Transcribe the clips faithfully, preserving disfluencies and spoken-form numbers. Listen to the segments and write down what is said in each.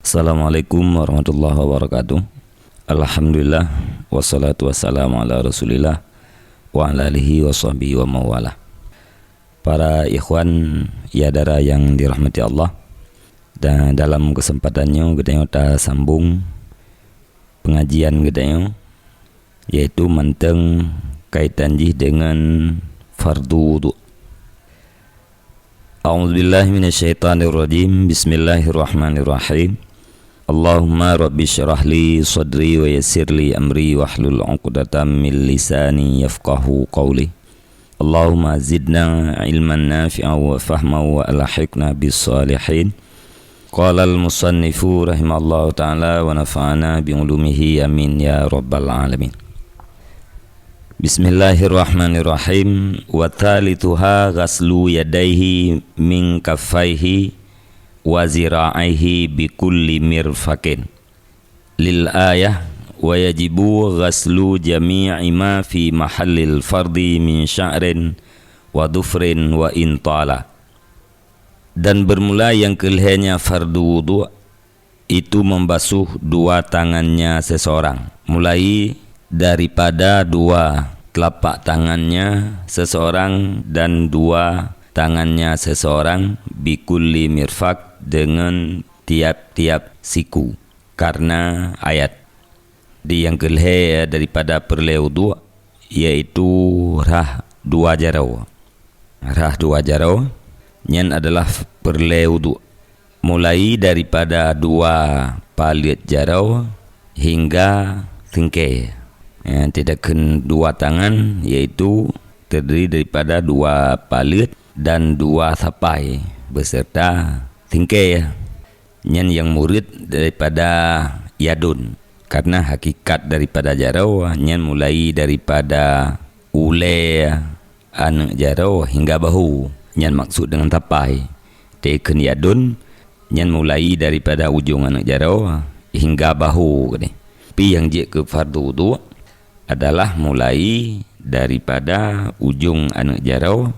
Assalamualaikum warahmatullahi wabarakatuh. Alhamdulillah, wassalatu wassalamu ala Rasulillah, wa ala alihi wa sahbihi wa mawalah. Para ikhwan, ya dara yang dirahmati Allah, dan dalam kesempatan nyoe geutanyoe tasambong pengajian geutanyoe, yaitu mantong kaitan jih dengan fardu wudu. A'udzubillahi minasyaitonirrajim. Bismillahirrahmanirrahim. Allahumma rabbi syrah li sadri wa yassir li amri wahlul 'uqdatam min lisani yafqahu qawli. Allahumma zidna ilman nafi'a wa fahma wa alhiqna bis salihin. Qala al-musannifu rahimallahu ta'ala wa nafa'ana bi ulumihi, amin ya rabbal alamin. Bismillahirrahmanirrahim. Wa thalithuha ghaslu yadaihi min kaffaihi wa zira'aihi bi kulli mirfaqin. Lil ayah, wa yajibu ghaslu jami'i ma fi mahallil fardhi min sya'rin wa dhufrin wa in tala. Dan bermula yang keulhèe nyan fardu wudu, itu membasuh dua tangannya seseorang, mulai daripada dua telapak tangannya seseorang dan dua tangannya seseorang, bikulli mirfaq, dengan tiap-tiap siku, karena ayat. Di nyang keulhèe daripada peureulèe wudu, yaitu rhah dua jaroe. Rhah dua jaroe nyan adalah peureulèe wudu, mulai daripada dua paleuet jaroe hingga singkèe. Ya, tidak kheun dua tangan, yaitu terdiri daripada dua paleuet dan dua sapai beserta singkèe. Nyan nyang murit daripada yadun, karena hakikat daripada jaroe nyan mulai daripada ulèe aneuk jaroe hingga bahu, nyan maksud deungon sapai. Teukeun yadun, nyan mulai daripada ujong aneuk jaroe hingga bahu keudeh. Tapi nyang jeuet keu fardu wudu adalah mulai daripada ujong aneuk jaroe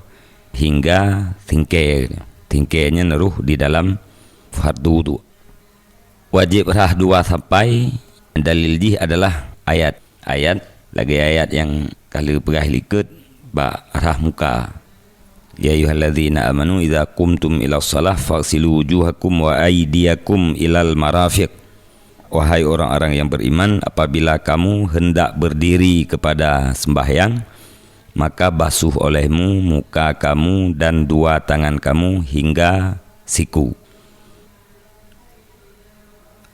hingga singkèe. Singkèe nyan rôh di dalam fardu wudu. Wajéb rhah dua sapai, dalil jih adalah ayat. Ayat, lagèe ayat nyang ka lheueh peugah likot bak rhah muka. "Ya ayyuhalladzina amanu idza qumtum ila shalah faghsilu wujuhakum wa aydiyakum ilal marafiq." Wahai orang-orang yang beriman, apabila kamu hendak berdiri kepada sembahyang, maka basuh olehmu muka kamu dan dua tangan kamu hingga siku.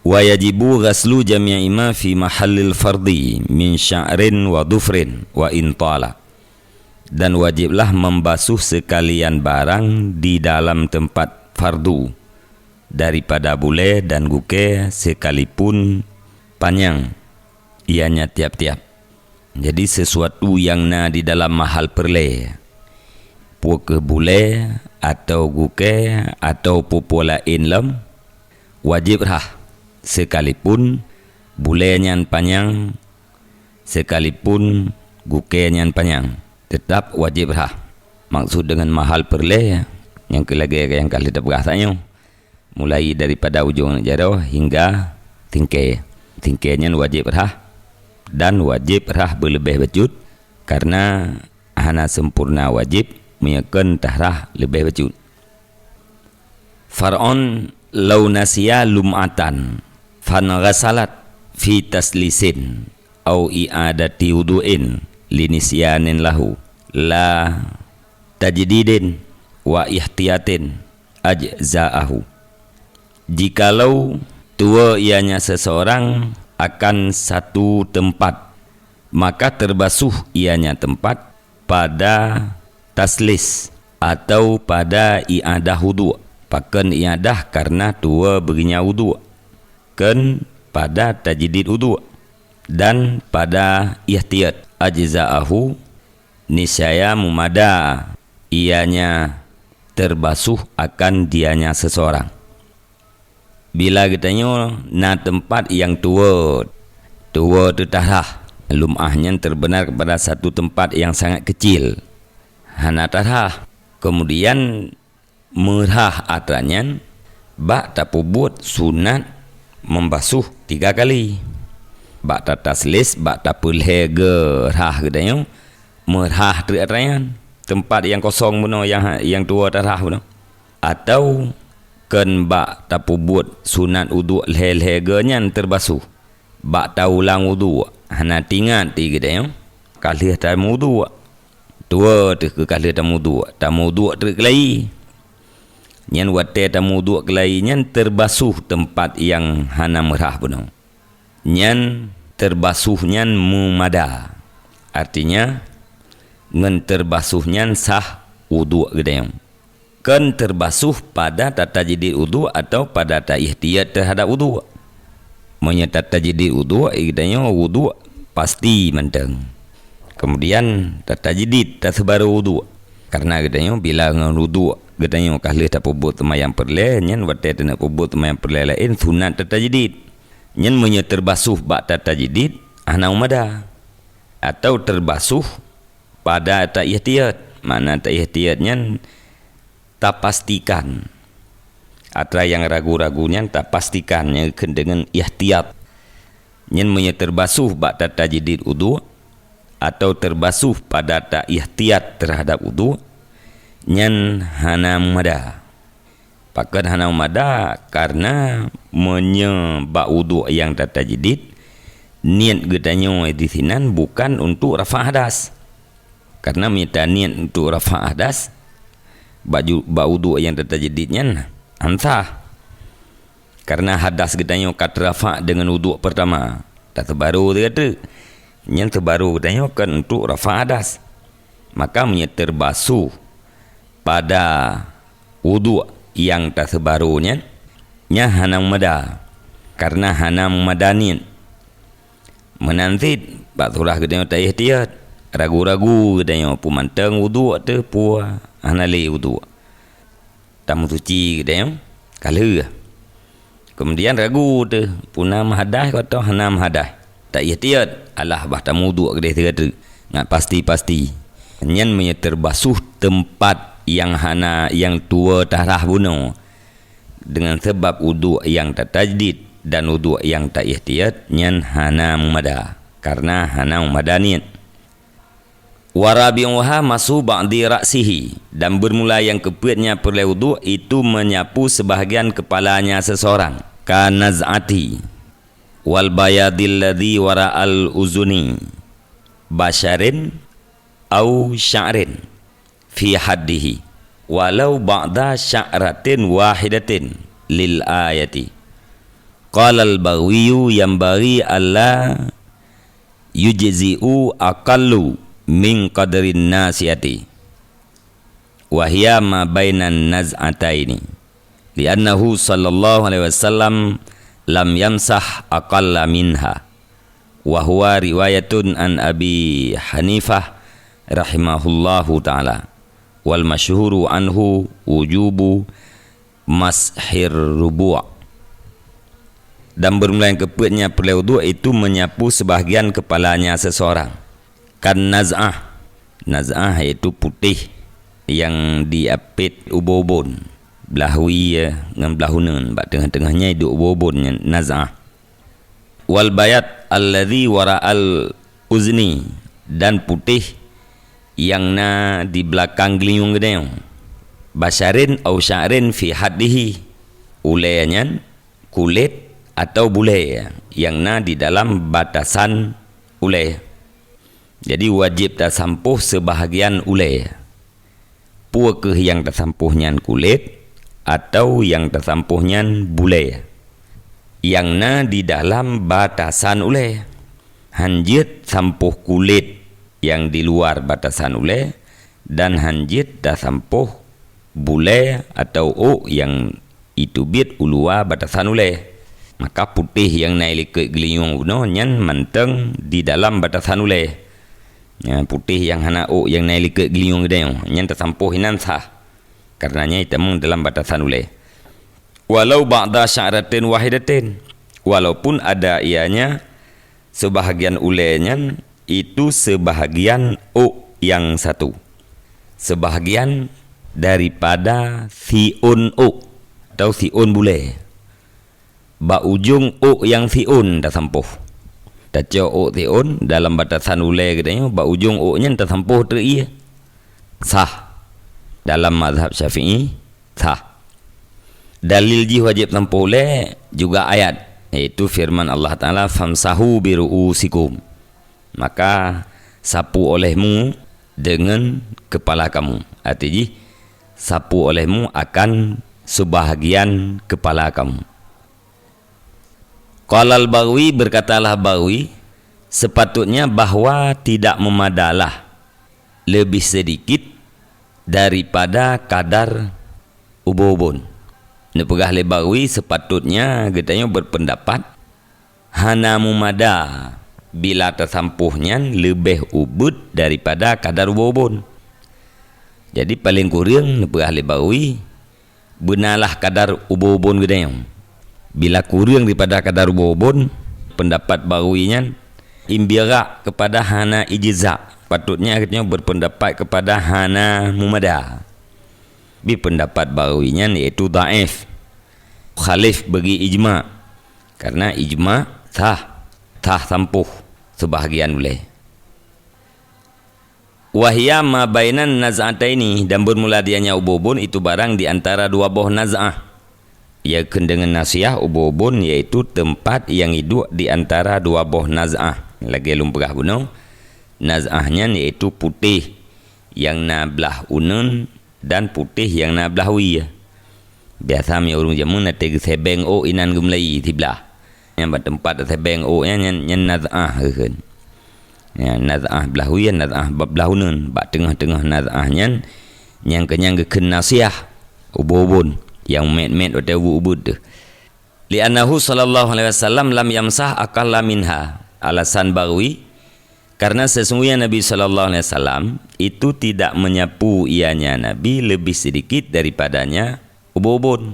Wa yajibu ghaslu jami'i ma fi mahallil fardhi min sya'rin wa dhufrin wa in tala. Dan wajiblah membasuh sekalian barang di dalam tempat fardu, daripada bulèe dan gukèe sekalipun panyang ianya tiap-tiap. Jadi, sesuatu nyang na di dalam mahal peureulèe, peu kheueh bulèe, atawa gukèe, atawa peue-peue laén lom, wajéb rhah, sekalipun bulèe nyan panyang, sekalipun gukèe nyan panyang, teutap wajéb rhah. Maksud deungon mahal peureulèe, nyang keu lagèe nyang ka lheueh teupeugah tanyoe. Mulai daripada ujong aneuk jaroe hingga singkèe. Singkèe nyan wajéb rhah dan wajéb rhah beuleubèh bacut, karena hana sempurna wajéb meunyoe kon tarhah leubèh bacut. Far'on, lau nasiya lum'atan fanghasalat fi taslisin au i'adati wudu'in linisyanin lahu la tajdidin wa ihtiyatin ajza'ahu. Jikalau tuwoe ianya seseorang akan satu tempat, maka terbasuh ianya tempat pada taslis atau pada i'adah wudu. Pakon i'adah? Karena tuwoe beureunya wudu. Kon pada tajdid wudu dan pada ihtiyat, ajza'ahu, niscaya meumada ianya terbasuh akan dianya seseorang. Bila geutanyoe na teumpat nyang tuwoe, tuwoe teutarhah, lum'ah nyan terbenar kepada satu tempat yang sangat kecil, hana tarhah, kemudian meurhah atra nyan bak tapeubuet sunat Membasuh tiga kali. Bak tataslis, bak tapeulhée geu rhah geutanyoe, meurhah treuk atra nyan. Teumpat nyang kosong bunoe nyang ha-, nyang tuwoe tarhah bunoe. Atau kon bak tapeubuet sunat uduk lhée-lhée geu nyan teubasuh. Bak taulang uduk, hana tingat di geutanyoe, ka lheueh tameuuduk. Tuwoe teuh keu ka lheueh tameuuduk, tameuuduk treuk keulayi. Nyan watée tameuuduk keulayi nyan teubasuh teumpat nyang hana meurhah bunoe. Nyan teubasuh nyan meumada. Artinya, ngon teubasuh nyan sah uduk geutanyoe. Kon teubasuh pada tatajdid uduk atau pada taihtiat teuhadap uduk. Meunyoe tatajdid uduk, geutanyoe uduk pasti mantong. Kemudian tatajdid, taseubarô uduk. Karena geutanyoe bila ngon uduk geutanyoe ka lheueh tapeubuet seumayang peureulée, nyan watée taneuk peubuet seumayang peureulée laén sunat tatajdid. Nyan meunyoe teubasuh bak tatajdid, hana meumada. Atau teubasuh pada taihtiat. Makna taihtiat nyan tapastikan. Atra nyang ragu-ragu nyan tapastikan, nyang kheun deungon ihtiat. Nyan meunyoe teubasuh bak tatajdid uduk atau teubasuh pada taihtiat teuhadap uduk, nyan hana meumada. Pakon hana meumada? Karena meunyoe bak uduk nyang tatajdid, niet geutanyoe disinan bukan untuk rafa' hadas. Karena meunyoe taniet untuk rafa' hadas, bak ju-, bak uduk nyang tatajdid nyan hana sah. Karena hadas geutanyoe ka teurafa' deungon uduk peurtama, taseubarô teuh ka treuk. Nyan seubarô geutanyoe kon untuk rafa' hadas. Maka meunyoe teubasuh pada uduk nyang taseubarô nyan, nyan hana meumada, karena hana meumada niet. Meunan cit, bak surah geutanyoe taihtiat, ragu-ragu geutanyoe peue mantong uduk teuh peue hana lé uduk. Tameusuci geutanyoe ka lheueh. Keumudian ragu teuh, peue na meuhadas atawa hana meuhadas. Taihtiat, alah bah tameuuduk keudeh sigoe treuk, ngat pasti-pasti. Nyan meunyoe teubasuh teumpat nyang hana, nyang tuwoe tarhah bunoe, deungon sabab uduk nyang tatajdid dan uduk nyang taihtiat, nyan hana meumada, karena hana meumada niet. Wa rabi'uha mashu ba'di ra'sihi, dan beurmula nyang keupeuet nyang peureulée uduk, itu meunyapu seubahgian keupalanya seuseurang, ka naz'ati, wal bayadil ladzi wara'al uzuni, basyarin au sya'rin fi haddihi, walau ba'da sya'ratin wahidatin lil ayati. Qalal Baghawiyyu yanbaghi alla yujzi'u aqallu min qadrin nasiyati, wa hiya ma bainan naz'ataini, li'annahu sallallahu alaihi wasallam lam yamsah aqalla minha, wa huwa riwayatun an Abi Hanifah rahimahullahu ta'ala, wal masyhuru anhu wujubu mashir rubu'. Dan beurmula nyang keupeuet nyang peureulée uduk itu meunyapu seubahgian keupalanya seuseurang. Kan naz'ah. Naz'ah yaitu putéh nyang diapit ubon-ubon, blah wie ngon blah uneuen, bak teungoh-teungoh nyan iduek ubon-ubon nyan naz'ah. Wal bayad alladzi wara'al uzni, dan putéh nyang na di beulakang geulinyueng geutanyoe. Basyarin au sya'rin fi haddihi, ulée nyan, kulét atau bulée nyang na di dalam batasan ulée. Jadi wajéb tasampôh seubahgian ulée. Peue kheueh nyang tasampôh nyan kulét, atau nyang tasampôh nyan bulée nyang na di dalam batasan ulée? Hán jeuet sampôh kulét nyang di luwa batasan ulée, dan hán jeuet tasampôh bulée atau ôk nyang iteubiet u luwa batasan ulée. Maka putéh nyang na i likot geulinyueng bunoe nyan mantong di dalam batasan ulée. Nyan putéh nyang hana ôk nyang na i likot geulinyueng geutanyoe, nyan tasampôh inan sah, kareuna nyan itamong dalam batasan ulée. Walau ba'da sya'ratin wahidatin, walaupun ada ianya seubahgian ulée nyan itu seubahgian ôk nyang satu, seubahgian daripada siôn ôk atau siôn bulée. bak ujong ôk nyang siôn tasampôh. Tacok ôk siôn dalam batasan ulée geutanyoe, bak ujong ôk nyan tasampôh treuk ié. Sah. Dalam mazhab Syafi'i, sah. Dalil jih wajéb sampôh ulée juga ayat, yaitu firman Allah Taala, "Famsahu bi ru'usikum." Maka sapu olehmu dengan kepala kamu. Arti jih, sapu olehmu akan sebahagian kepala kamu. Qalal Baghawi, berkatalah Baghawi, sepatutnya bahwa tidak memadalah lebih sedikit daripada kadar ubon-ubon. Neupeugah lé Baghawi, sepatutnya geutanyoe berpendapat hana mumada bila tasampôh nyan leubeh ubeuet daripada kadar ubon-ubon. Jadi, paleng kureueng neupeugah lé Baghawi, beunalah kadar ubon-ubon geutanyoe. Bila kureueng daripada kadar ubon-ubon, pendapat Baghawi nyan imbirak kepada hana ijza. Patutnya geutanyoe berpendapat kepada hana mumada. Bi pendapat Baghawi nyan yaitu dhaif, khalif bagi ijma. Karena ijma sah, sah sampôh sebahagian ulée. Wa hiya ma bainan naz'ataini, dan bermula dianya ubon-ubon itu barang di antara dua boh naz'ah. Ia kheun deungon nasiah, ubon-ubon yaitu teumpat nyang iduek di antara dua boh naz'ah. Lagée lôn peugah bunoe, naz'ah nyan yaitu putéh nyang na blah uneuen dan putéh nyang na blah wie. Biasa meunyoe ureuëng jameun até geusebeng ôk inan geumeulayi siblah. Nyan bak teumpat teusebeng ôk nyan, nyan, nyan naz'ah geukheun. Nyan naz'ah blah wie, naz'ah bak blah uneuen. Bak teungoh-teungoh naz'ah nyan, nyang keunyan geukheun nasiah, ubon-ubon nyang mét-mét watée ubeuet-ubeuet teuh. Li'annahu sallallahu alaihi wasallam lam yamsah aqalla minha. Alasan Baghawi, karena sesungguhnya Nabi sallallahu alaihi wasallam itu tidak menyapu ianya Nabi lebih sedikit daripadanya ubon-ubon.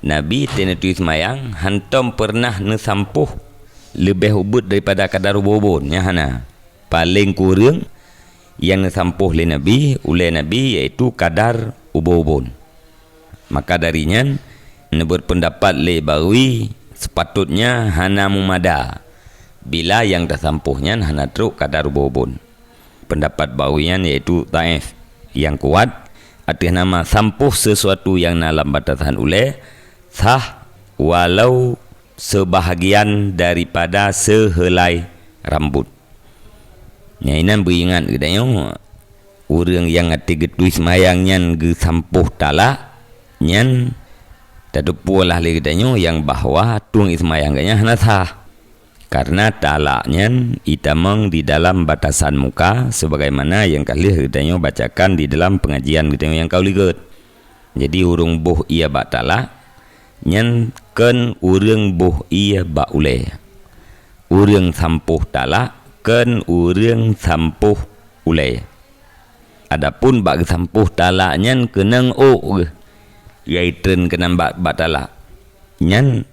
Nabi teuneutui seumayang hantom peureunah neusampôh leubeh ubeuet daripada kadar ubon-ubon, nyan hana. Paleng kureueng nyang neusampôh lé Nabi, ulée Nabi, yaitu kadar ubon-ubon. Maka dari nyan, neubeureupeundapat lé Baghawi, seupatutnya hana mumada bila nyang tasampôh nyan hana trok kadar ubon-ubon. Peundapat Baghawi nyan yaitu dhaif. Nyang kuat, ateueh nama sampôh seusuatu nyang na lam batasan ulée, sah walau seubahagian daripada seuheulai rambot. Nyan inan beuingat geutanyoe, ureuëng nyang até geutui seumayang nyan geusampôh talak, nyan tateupeue lah lé geutanyoe nyang bahwa tueng seumayang geuh nyan hana sah. Karena talak nyan itamong di dalam batasan muka, sebagaimana nyang ka lheueh geutanyoe bacakan di dalam pengajian geutanyoe nyang ka u likot. Jadi, ureuëng boh ié bak talak, nyan kon ureuëng boh ié bak ulée. Ureuëng sampôh talak kon ureuëng sampôh ulée. Adapun bak geusampôh talak nyan keunong ôk geuh, nyang itreun keunan bak, bak talak. Nyan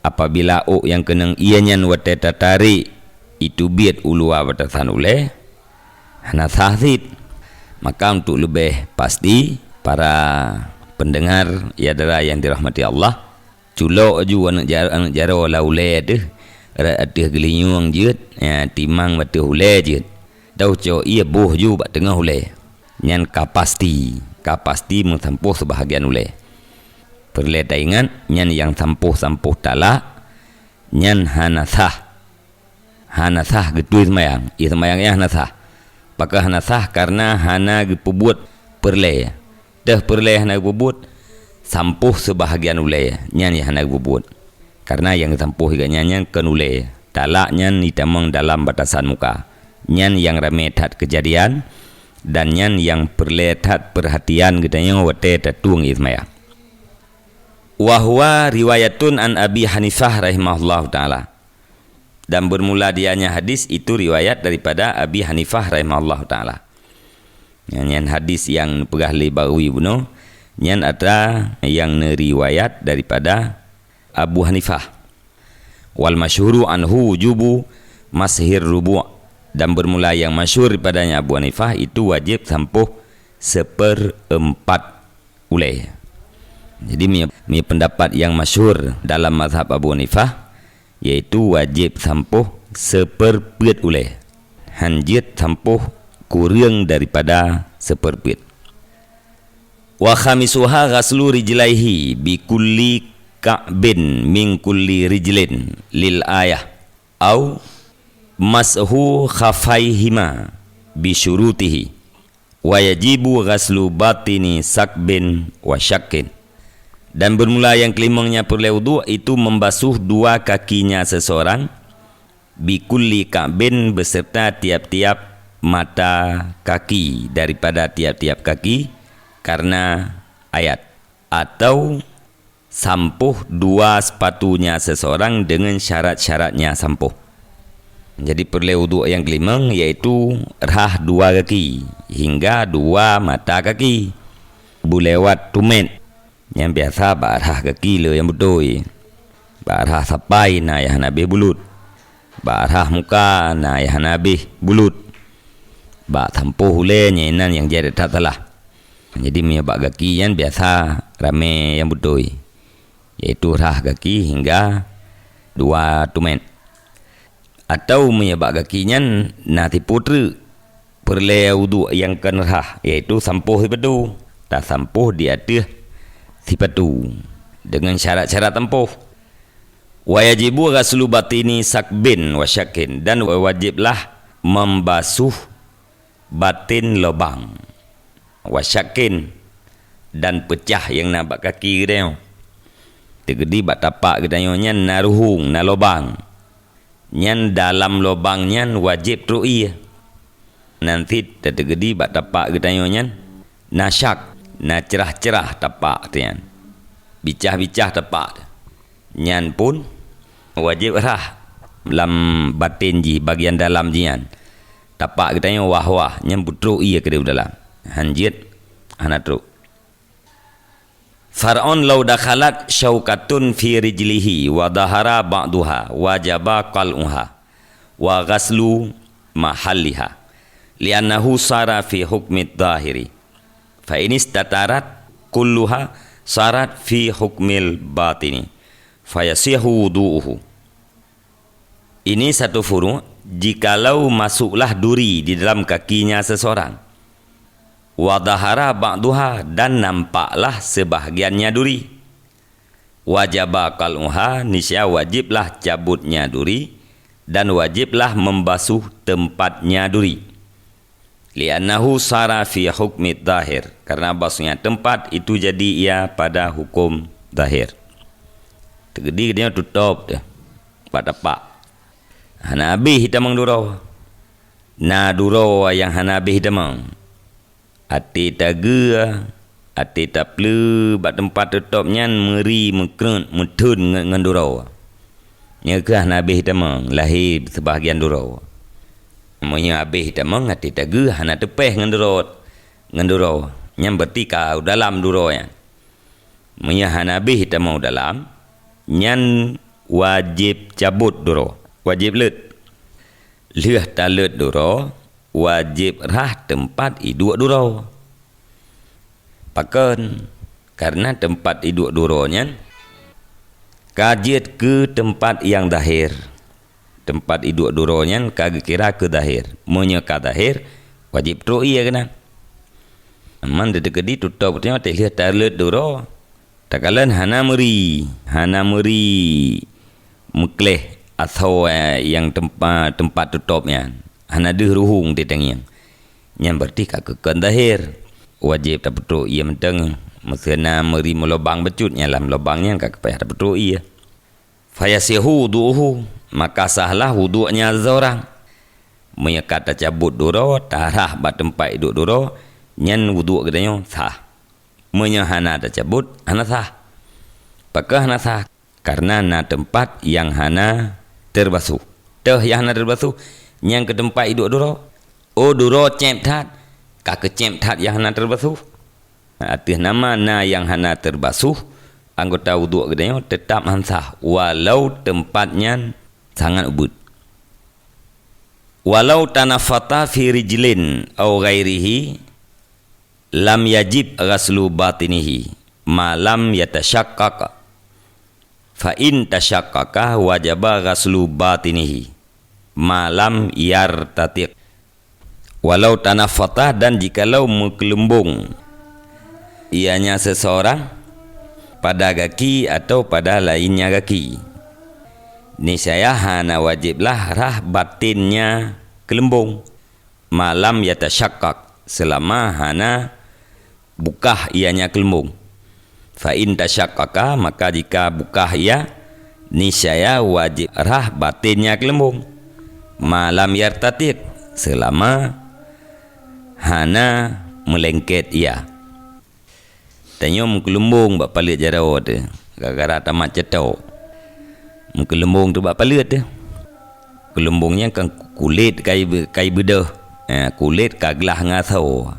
apabila ôk nyang keunong ié nyan watée tatarek iteubiet u luwa batasan ulée, hana sah cit. Maka untuk leubeh pasti, para pendengar ya dara nyang dirahmati Allah, culok aju aneuëk ja-, aneuëk jaroe lam ulée teuh, rot ateueh geulinyueng jeuet, ya, timang ateueh ulée jeuet. Taucok ié boh ju bak teungoh ulée. Nyan ka pasti, ka pasti meusampôh seubahagian ulée. Peureulée taingat, nyan nyang sampôh-sampôh talak, nyan hana sah. Hana sah geutui seumayang, ié seumayang nyan hana sah. Pakon hana sah? Karena hana geupeubuet peureulée. Teuh peureulée hana geupeubuet, sampôh seubahagian ulée, nyan nyang hana geupeubuet. Karena nyang geusampôh geuh nyan, nyan kon ulée. Talak nyan itamong dalam batasan muka. Nyan nyang ramé that keujadian, dan nyan nyang peureulée that peurhatian geutanyoe watée tatueng ié seumayang. Wa huwa riwayatun an Abi Hanifah rahimahullahu taala. Dan bermula dianya hadis itu riwayat daripada Abi Hanifah rahimahullahu taala. Nyan, nyan hadis nyang peugah lé Baghawi bunoe, nyan atra nyang neuriwayat daripada Abu Hanifah. Wal masyhuru anhu wujubu mashir rubu'. Dan bermula nyang masyhur daripadanya Abu Hanifah itu wajéb sampôh seupeureuempat ulée. Jadi, mi-, mi pendapat nyang masyhur dalam mazhab Abu Hanifah, yaitu wajéb sampôh siperpeuet ulée. Hán jeuet sampôh kureueng daripada siperpeuet. Wa khamisuha ghaslu rijlaihi bi kulli ka'bin min kulli rijlin lil ayah, au mashu khafaihima bi syurutihi, wa yajibu ghaslu batini sakbin wa syakkin. Dan bermula nyang keulimong nyang peureulée uduk, itu membasuh dua kakinya seseorang, bi kulli ka'bin, beserta tiap-tiap mata kaki daripada tiap-tiap kaki, karena ayat, atau sampôh dua sepatunya seseorang dengan syarat-syaratnya sampôh. Jadi, peureulée uduk nyang keulimong, yaitu rhah dua kaki hingga dua mata kaki, beulewat tumét. Nyang biasa bak rhah kaki le nyang beutôi. Bak rhah sapai na nyang hana habéh bulut. Bak rhah muka na nyang hana habéh bulut. Bak sampôh ulée nyan inan nyang jeuet that salah. Jadi, meunyoe bak gaki nyan biasa ramé nyang beutôi, yaitu rhah gaki hingga dua tumét. Atau meunyoe bak gaki nyan na tipu treuk, peureulée uduk nyang kon rhah, yaitu sampôh sipatu, tasampôh di ateueh sipatu, deungon syarat-syarat sampôh. Wa yajibu ghaslu batini sakbin wa syakkin, dan wajéb lah membasuh batin lobang, wa syakkin, dan peucah nyang na bak kaki geutanyoe. Teukeudi bak tapak geutanyoe nyan na ruhueng, na lobang. Nyan dalam lobang nyan wajéb trok ié. Nan cit tateukeudi bak tapak geutanyoe nyan na syak, na ceurah-ceurah tapak teuh nyan. Bicah-bicah tapak teuh. Nyan pun wajéb rhah lam baten jih, bagian dalam jih nyan. Tapak geutanyoe wah-wah, nyan beutrok ié keudeh u dalam. Hán jeuet, hana trok. Far'un law dakhalat syaukatun fi rijlihi wa dhahara ba'duha wajaba qal'uha wa ghaslu mahalliha, li'annahu sara fi hukmi dhahiri. Fa in istatarat kulluha sarat fi hukmil batini, fayasihu wudu'uhu. Ini satu furu', jikalau masuklah duri di dalam kakinya seseorang, wa dhahara ba'duha, dan nampaklah sebahagiannya duri, wajaba qal'uha, niscaya wajiblah cabutnya duri, dan wajiblah membasuh tempatnya duri. Li'annahu sara fi hukmi dhahir, karena bahwasanya tempat itu jadi ia pada hukum zahir. Teukeudi geutanyoe tutôp teuh bak tapak. Hana habéh jitamong duroe. Na duroe nyang hana habéh jitamong. Até tageue, até tapeuleueh bak teumpat tutôp nyan meuri, meukreuet, meutheun ngon, ngon duroe. Nyoe kheueh hana habéh jitamong, lahé seubahagian duroe. Meunyoe habéh jitamong, até tageue hana teupéh ngon duroe, ngon duroe, nyan berarti ka u dalam duroe nyan. Meunyoe hana habéh jitamong u dalam, nyan wajéb cabot duroe, wajéb leuet. Lheueh taleuet duroe, wajéb rhah teumpat iduek duroe. Pakon? Kareuna teumpat iduek duroe nyan ka jeuet keu teumpat nyang zahir. Teumpat iduek duroe nyan ka geukira keu zahir. Meunyoe ka zahir, wajéb trok ié keunan. Man teukeudi tutôp geutanyoe teuk lheueh taleuet duroe. Takalon hana meuri, hana meuri meukleh asoe nyang teumpa-, teumpat tutôp nyan, hana deuh ruhueng teutangieng. Nyan berarti ka keu kon zahir. Wajéb tapeutrok ié mantong, meuseu na meuri meulobang bacut nyang lam lobang nyan ka payah tapeutrok ié. Fayasihu wudu'uhu, maka sahlah wudueknya seseorang. Meunyoe ka tacabot duroe, tarhah bak teumpat iduek duroe, nyan wuduek geutanyoe sah. Meunyoe hana tacabot, hana sah. Pakon hana sah? Kareuna na teumpat nyang hana teubasuh. Toh nyang hana teubasuh, nyang keu teumpat iduek duroe. Oh, duroe céb that, ka keucéb that nyang hana teubasuh. Ateueh nama na nyang hana teubasuh, anggota wuduek geutanyoe teutab han sah, walau teumpat nyan sangat ubeuet. Walau tanafata fi rijlin au ghairihi, lam yajib ghaslu batinihi, ma lam yatasyaqqaq. Fa in tasyaqqaqa wajaba ghaslu batinihi ma lam yartatiq. Walau tanaffata, dan jikalau meukeulumbong ianya seseorang pada gaki atau pada lainnya gaki, niscaya hana wajéb lah rhah baténnya keulumbong, ma lam yatasyaqqaq, seulama hana bukah ianya keulumbong. Fa in tasyaqqaqa, maka jika bukah ia, niscaya wajéb rhah baténnya keulumbong, ma lam yartatiq, seulama hana meulengket ia. Tanyoe meukeulumbong bak paleuet jaroe teuh, gara-gara tamat ceutok. Meukeulumbong teuh bak paleuet teuh. Keulumbong nyan kan kulét kai be-, kai beudôh, eh, kulét ka glah ngon asoe.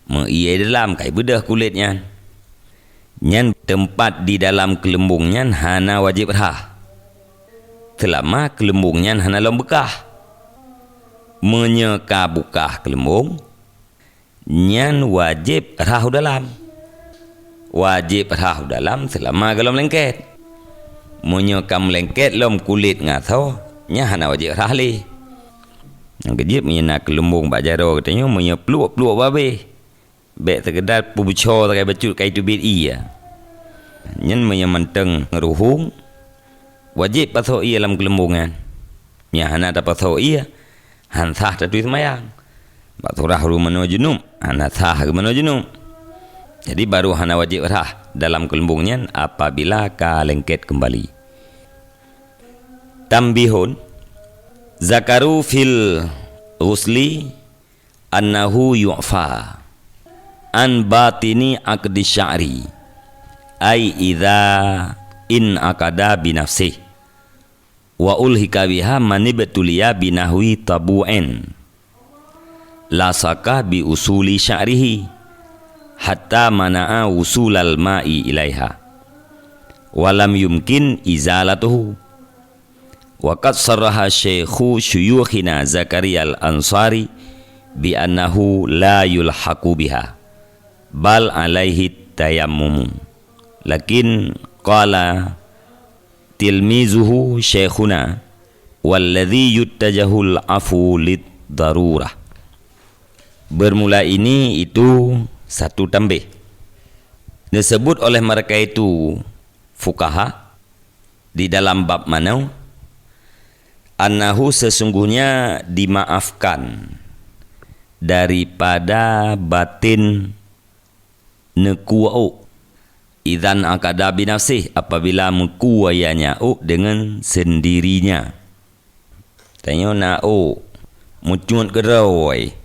Meu-ie dalam kai beudôh kulét nyan. Nyan teumpat di dalam keulumbong nyan hana wajéb rhah, seulama keulumbong nyan hana lom beukah. Meunyoe ka bukah keulumbong, nyan wajéb rhah u dalam. Wajéb rhah u dalam seulama gohlom lengket. Meunyoe ka meulengket lom kulét ngon asoe, nyan hana wajéb rhah lé. Nyang keujeuet meunyoe na keulumbong bak jaroe geutanyoe, meunyoe pluek-pluek babeh, bék seukeudar peubuco sagai bacut kai teubiet ie. Nyan meunyoe mantong ruhueng, wajéb pasoe ie lam keulumbong nyan. Meunyoe hana tapasoe ie, han sah taturi seumayang. Bak surah ruh manoe junub, hana sah geuh manoe junub. Jadi, baru hana wajéb rhah dalam keulumbong nyan apabila ka lengket keumbali. Tambihun, zakaru fil ghusli annahu yu'fa an batini aqdi sya'ri, ai idza inaqada bi nafsihi, wa ulhika biha manibtuliya bi nahwi tabu'in, lasaka bi usuli sya'rihi, hatta mana'a wusulal ma'i ilaiha, wa lam yumkin izalatuhu. Wa qad sarraha syaikhu syuyukhina Zakaria Al-Ansari bi annahu la yulhaqu biha, bal alaihi tayammumu. Lakin qala tilmizuhu syaikhuna, walladzi yuttajahul afu lid darurah. Bermula ini itu satu tambih. Disebut oleh mereka itu fuqaha di dalam bab manoe, annahu, sesungguhnya dimaafkan daripada batin neukue ôk, idzan aqada binafsih, apabila meukue ianya ôk deungon sendirinya. Tanyoe na ôk meucuet keudroe,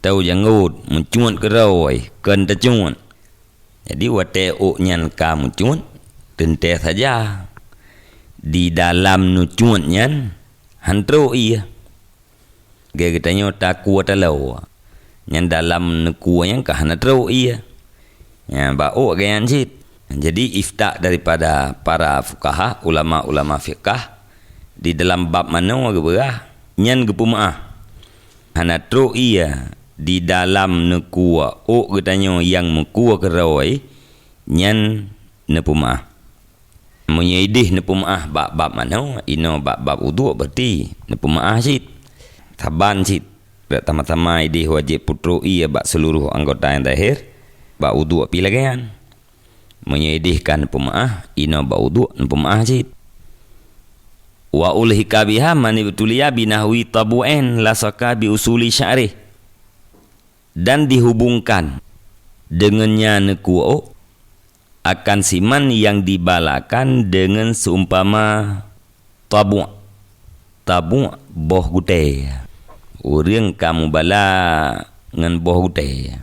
atau janggot meucuet keudroe, kon teucuet. Jadi, watée ôk nyan ka meucuet, teuntée saja di dalam neucuet nyan han trok ie. Lagée geutanyoe takue taloe, nyan dalam neukue nyan ka hana trok ie. Nyan bak ôk geuyan cit. Jadi, ifta daripada para fuqaha, ulama-ulama fiqah, di dalam bab manoe geupeugah, nyan geupeumeuáh. Hana trok ie di dalam neukue ôk geutanyoe nyang meukue keudroe, nyan neupeumeuáh. Meunyoe ideh neupeumeuáh bak bab manoe, inoe bak bab uduk, berarti neupeumeuáh cit. Saban cit, dak sama-sama ideh wajéb peutrok ie bak seuluruh anggota nyang zahir, bak uduk pih lagée nyan. Meunyoe ideh ka neupeumeuáh, inoe bak uduk neupeumeuáh cit. Wa ulhika biha manibtuliya binahwi tabu'in lasaka bi usuli sya'rih. Dan dihubungkan deungon nya neukue ôk akan siman nyang dibalakan deungon seumpama tabu'. Tabu' boh gutée. Ureuëng ka mubala ngon boh gutée.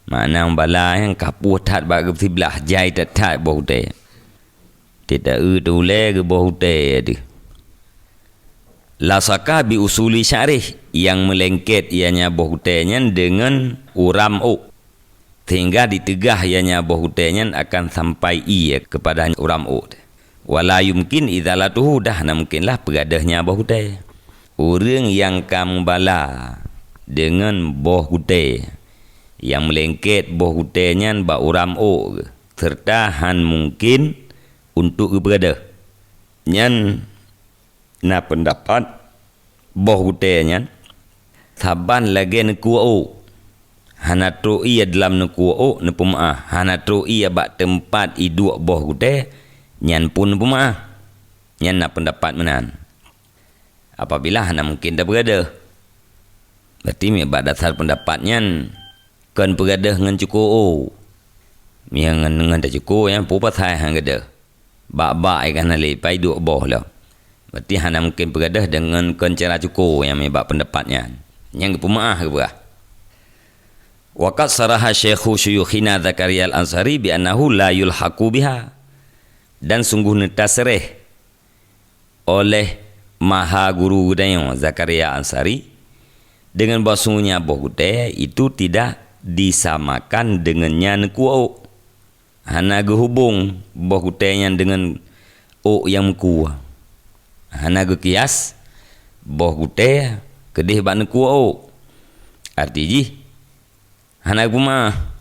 Makna mubala nyan ka puih that bak geusiblah, jai that-that boh gutée. Teuta-eu teuulée geuboh gutée deuh. Lasaka bi usuli sya'rih, nyang meulengket ianya boh gutée nyan deungon uram ôk, sehingga diteugah ianya boh gutée nyan akan sampai ie keupada uram ôk. Wala yumkin izalatuhu, dah hana mungkinlah peugadôh nya boh gutée. Ureuëng nyang ka mubala deungon boh gutée Nyang meulengket boh gutée nyan bak uram ôk geuh, seureuta han mungken untuk geupeugadeuh. Nyan na peundapat boh gutée nyan saban lagée neukue ôk. Hana trok ié dalam neukue ôk neupeumeuáh, hana trok ié bak teumpat iduek boh gutée, nyan pun neupeumeuáh. Nyan na peundapat meunan. Apabila hana mungken tapeugadeuh, berarti bak dasar peundapat nyan kon peugadeuh ngon cuko ôk. Nyang ngon, ngon tacuko nyan peue pasai han gadeuh. Bak-bak ikan hana lé pai duek boh lom. Berarti hana mungken peugadeuh deungon kon cara cuko nyang bak peundapat nyan. Nyang geupeumeuáh geupeugah. Wa qad saraha Syaikhu Syuyukhina Zakaria Al-Ansari bi annahu la yulhaqu biha. Dan sungguh neutasréh oleh maha guru geutanyoe Zakaria Ansari, dengan bahwasanya boh gutée itu tidak disamakan dengan nyan neukue ôk. Hana geuhubong boh gutée nyan dengan ôk nyang meukue. Hana geukias boh gutée keudeh bak neukue ôk. Arti jih, hana geupeumeuáh.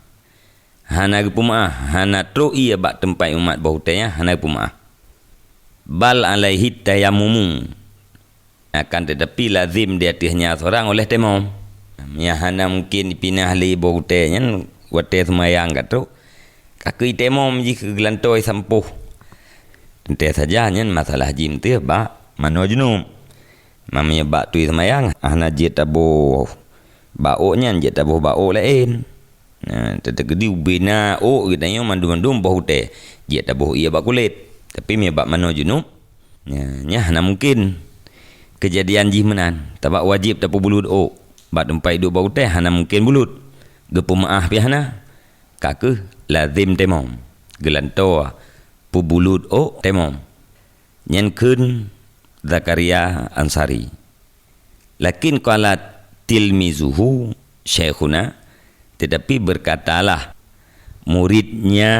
Hana geupeumeuáh, hana trok ié bak teumpat umat boh gutée nyan, hana geupeumeuáh. Bal alaihi tayammumu. Akan tetapi lazim di ateueh nyan seurang oleh temom. Nyang hana mungken dipinah lé boh gutée nyan watée seumayang ka trok, ka keuh itemom jih keu geulantoe isampoh. Teuntée saja nyan masalah jih meuteuh bak manoe junub. Meunyoe bak tui seumayang hana jeuet taboh bak ôk nyan, jeuet taboh bak ôk laén. Nah, teuteukeudiek ubena ôk geutanyoe mandum-mandum boh gutée, jeuet taboh ié bak kulét. Tapi meunyoe bak manoe junub, nyan, nyan hana mungken keujadian jih meunan. Sabab wajéb tapeubulut ôk. Bak teumpat iduek boh gutée hana mungken bulut. Geupeumeuáh pih hana. Ka keuh lazim temom. Geulantoe peubulut ôk temom. Nyan kheun Zakaria Ansari. Lakin qala tilmizuhu Syaikhuna, tetapi berkatalah muridnya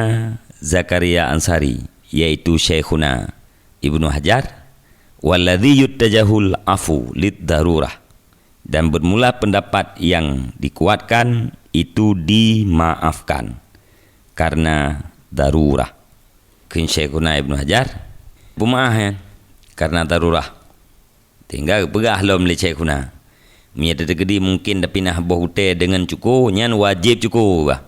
Zakaria Ansari, yaitu Syaikhuna Ibnu Hajar, "Walladzi yuttajahul afu lid darurah." Dan bermula pendapat yang dikuatkan itu dimaafkan karena darurah. Kheun Syaikhuna Ibnu Hajar, peumeuáh nyan karena darurah. Tinggai geupeugah lom lé Syaikhuna, meunyoe teuteukeudiek mungken tapinah boh gutée deungon cuko, nyan wajéb cuko bah.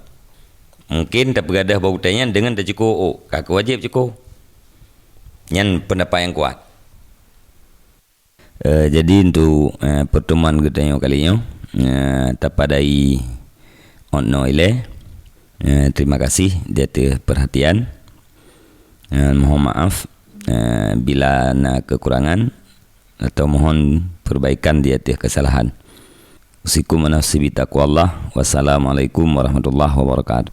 Mungken tapeugadeuh boh gutée nyan deungon tacuko ôk, ka keuh wajéb cuko. Nyan peundapat nyang kuat. Eh, jadi untuk, eh, pertemuan geutanyoe kali nyoe, eh, tapadai ôt noe ilée. Eh, terima kasih di ateueh perhatian. Eh, mohon maaf, eh, bila na kekurangan atau mohon perbaikan di ateueh kesalahan. Usikum wa nafsi bitaqwallah. Wassalamualaikum warahmatullahi wabarakatuh.